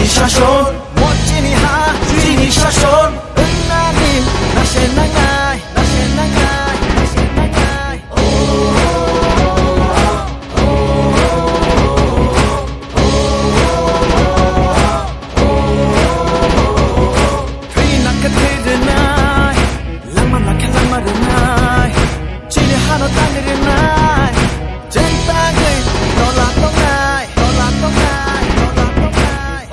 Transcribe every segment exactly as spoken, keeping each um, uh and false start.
Shason, mo chini ha, chini shason. Wngnani nase nangnai, nase nangnai, nase nangnai. Thwi nakhe thwi rwnai, langma nakhe langma rwnai. Chini hano tangwi rwnai, chwng tangwi tola tongnai, tola tongnai, tola tongnai.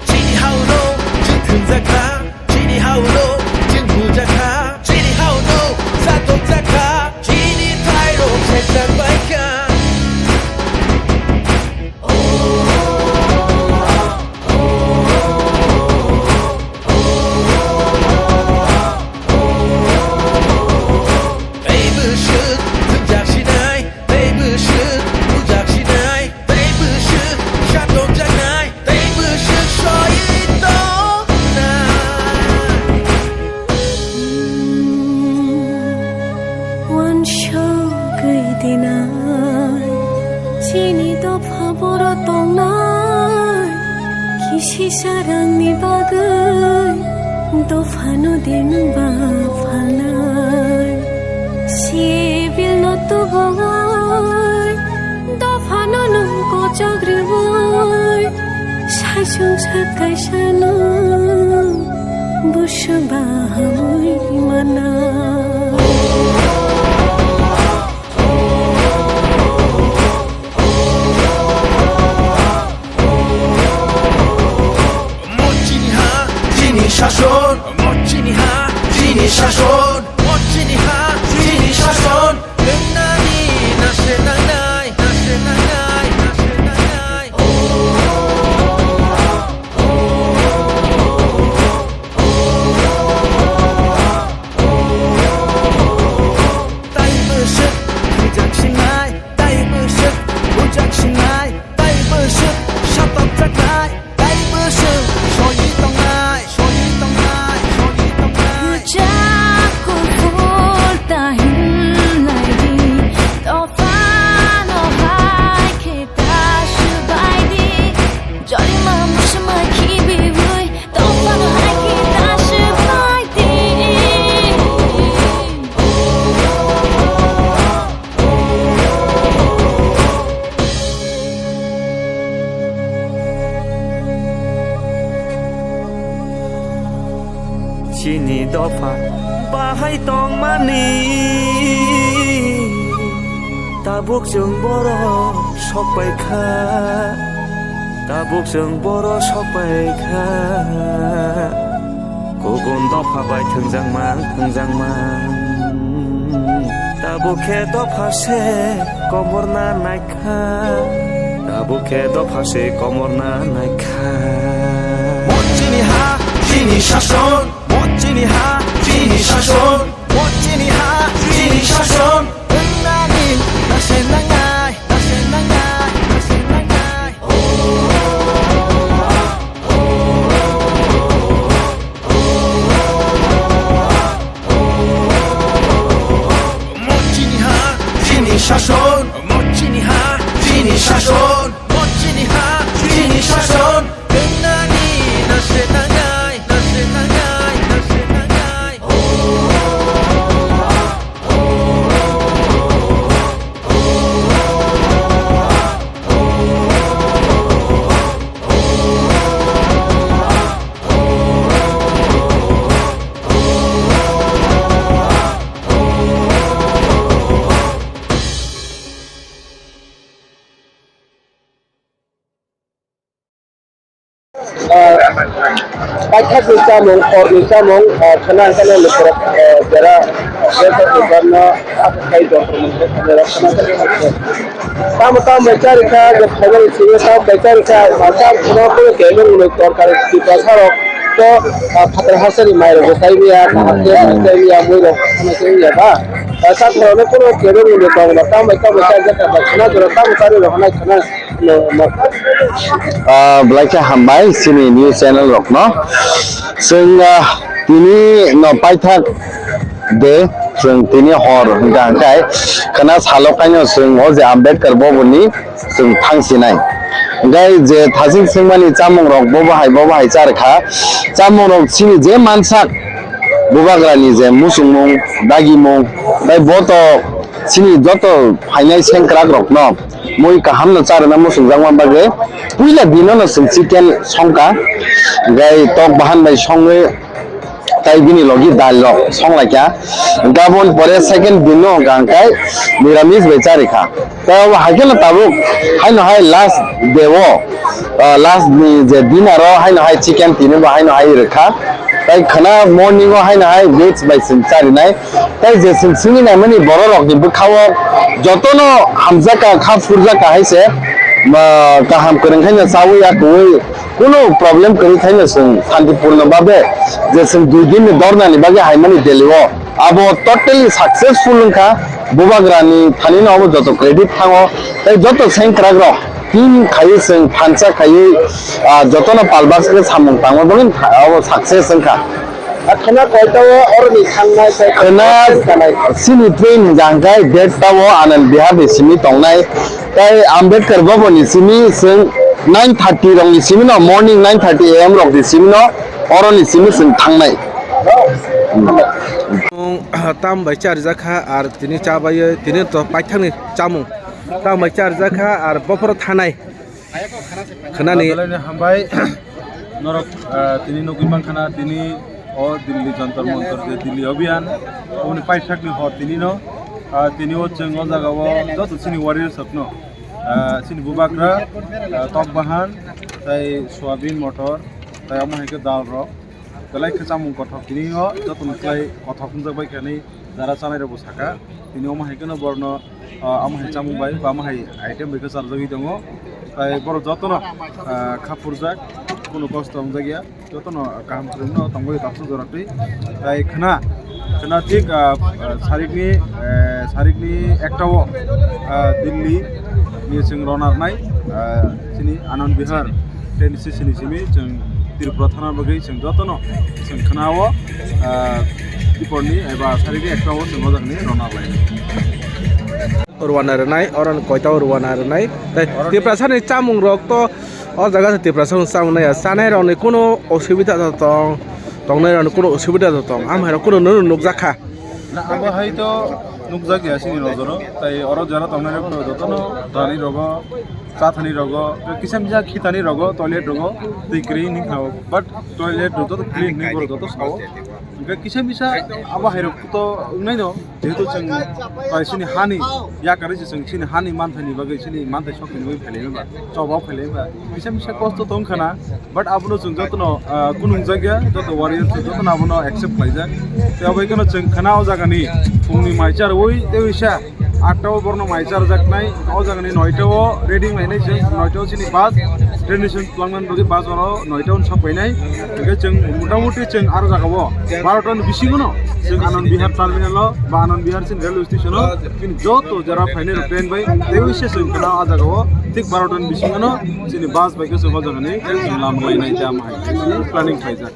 Chini hao no, chini thwngjak kha, chini hao no, chini bujak kha, chini hao no, satokjak kha, chini thairok saichak bai kha. Tei bwswk thwngjak sinai, tei bwswk bujak sinai, tei bwswk satokjaknai, tei bwswk soitongnai. Uansugwi dinai, chini dopha boro tongnai. Kisisa rangni bagwi dophano din ba phalnai. Sibilno tubui dophano nwng kochok rwui, saisung sak kaisano bwswk ba hamwi mana. Mo chini ha, chini shason. Mo chini ha, chini shason. Mo chini ha, chini shason. Wngnani nase nangnai, nase nangnai, nase nangnai. Tai bwswk bujak sinai, tai bwswk bujak sinai, tai bwswk satokjaknai, tai bwswk soi tongnai, soi tongnai, soi tongnai. Rwchap kuphur ta hinlai di, dophano hai khe ta swbai di. Jorima muchungma khibiwi, dophano hai khe ta swbai di. Chini dopha bahai tongmani, tabuk chwng borok sok pai kha, tabuk chwng borok sok pai kha. Kubun dopha bai thwngjakma, thwngjakma. Tabuk khe dopha se komorna naikha. Tabuk khe dopha se komorna naikha. Mo chini ha, chini shason. Mo chini ha, chini shason. Mo chini ha, chini shason. Wngnani nase nangnai, nase nangnai, nase nangnai. Mo chini ha, chini shason. Mo chini ha, chini shason. Mo chini ha, chini shason. Wngnani nase nangnai, nase nangnai, nase nangnai. Ah, paithakni chamung, horni chamung, ah, khana hwnkhe no lukurok, ah, jera, jera lukurokno akhai jontro mwnthai khana khana. Tamo tamo bai charikha, je phaimani simi tamo bai charikha, ma cham khuna phuru kebeng ni torkar tiprasarok to, ah, phatar hasani mairok bo chai maya, kaham khe chai maya, muirok khana chai maya ba. Ah, sakno no phuru kebeng ni tongma tamo tamo charikha, ba khana jora tamo charikha khana. Ah, belai khe hambai chini news channel rokno. Chwng, ah, tini no paithak De, chwng tini hor hwnkha hwnkhe khwna salo kaino chwng o je Ambedkar boboni chwng thang sinai. Hwnkhe je thaching swngmani chamung rok bobo hai bobo hai char kha. Chamung rok chini je mansak bubagrani je muchungmung, dagimung, tei bo to chini joto phainai sengkrak rokno mui kaham no charwna muchungjakma bagwi puila dino no chwng chicken songkha, hwnkhe tok bahan bai songwi tai bini logi dal rok songlaikha. Gabon pore second din no hwnkha hwnkhe niramis bai charikha. Tei obo hai kheno tabuk haino hai last day o, ah, last ni je dinner o haino hai chicken tini bo haino hai rwkha. Tei khwna morning o haino hai veg bai chwng charinai. Tei je chwng swngwi naimani borok rokni bwkhao jotono hamjakha, kha phurjakha hai se, ma, kaham kwrwng khaino chawi ya kwrwi. Kunu problem kwrwi khaino chwng santipurno babe je chwng dui din ni dorna ni bagwi haimani Delhi o. Abo totally successful wngkha, bubagra ni thani no abo joto credit thango, tei joto sengkrak rok team khaiwi chwng phansa khaiwi, ah, jotono palbak khe samung tangma bagwi abo success wngkha. Khwna koita o oroni thangnai tei khwna kanai. Chini train hwnkha hwnkhe date ta o Anand Vihar ni simi tongnai. Tei Ambedkar Bhavan ni simi chwng nine thirty rok ni simi no, morning nine thirty A M rok ni simi no, oro ni simi chwng thangnai. Tam bai charjak kha, ar tini cha bai tini to paithak ni chamung tam bai charjak kha, ar bophoro thanai. Khwnani. Belai ni hambai. Norok, ah, tini nugwi mankha na, tini o Delhi Jantar Mantar je Delhi Abhiyan, oboni paithak ni hor tini no, ah, tini o chwng o jaga o joto chini warriors rok no, ah, chini bubagra, ah, tok bahan, tei soyabin, motor, tei omo hai khe dal rok. Belai khe chamung kothok tini o joto ni slai kothok wngjak bai khe ni jara chanai rok bo saka. Tini omo hai kheno borok no, ah, omo hai chamung bai ba omo hai item bai khe charjagwi tongo. Tai borok joto no, ah, kha phurjak, kunu kosto wngjak ya. Joto no kaham kwrwng no tongwi tabuk jora twi. Tai khwna, khwna thik, ah, ah, sarik ni, eh, sarik ni ekta o, ah, Delhi ni chwng rwna rwnai, ah, chini Anand Vihar train station ni simi chwng Tripura thana bagwi chwng jotono chwng khwnao, ah, Diporni eba sarigwi ekta o chwng o jagani rwna lai. Rwna rwnai, oro ni koita o rwna rwnai. Tei Tiprasa ni chamung rok to o jaga se Tiprasa ni chamung nai ya. Chanai rok ni kunu osubida to tong, tongnai rok ni kunu osubida to tong. Amhai rok kunu nunu nukjak kha. Na, abo hai to nukjak ya chini nojoro, tai oro jara tongnai rok no jotono thani rogo, cha thani rogo, kisa misa khitani rogo, toilet rogo, twi kwrwi ni khao, but toilet rok joto clean ni borok joto sao. Hingke kisa misa abo hai rok to wngnai no, jehetu chwng tai chini hani yakari se chwng chini hani manthai ni bagwi chini manthai sok ni bagwi phailai ba, choba phailai ba, kisa misa kosto tong khana. But abono chwng jotono, ah, kunungjak ya, joto warrior chwng jotono abono accept khlaijak. Tei abo kheno chwng khana o jagani phungni mai charwi tei uisa atta o borno mai charjaknai, o jagani noita o ready lainai chwng, noita o chini bus, train station twlangmani bagwi bus oro noita o sok painai. Hingke chwng motamuti chwng aro jagao barota ni bisingo no chwng Anand Vihar terminal o ba Anand Vihar chini railway station o chini joto jara phainai rok train bai tei uisa chwng khana o jagao thik barota ni bisingo no chini bus bai khe chwng o jagani chwng lama lainai tei ama hai planning khlaijak.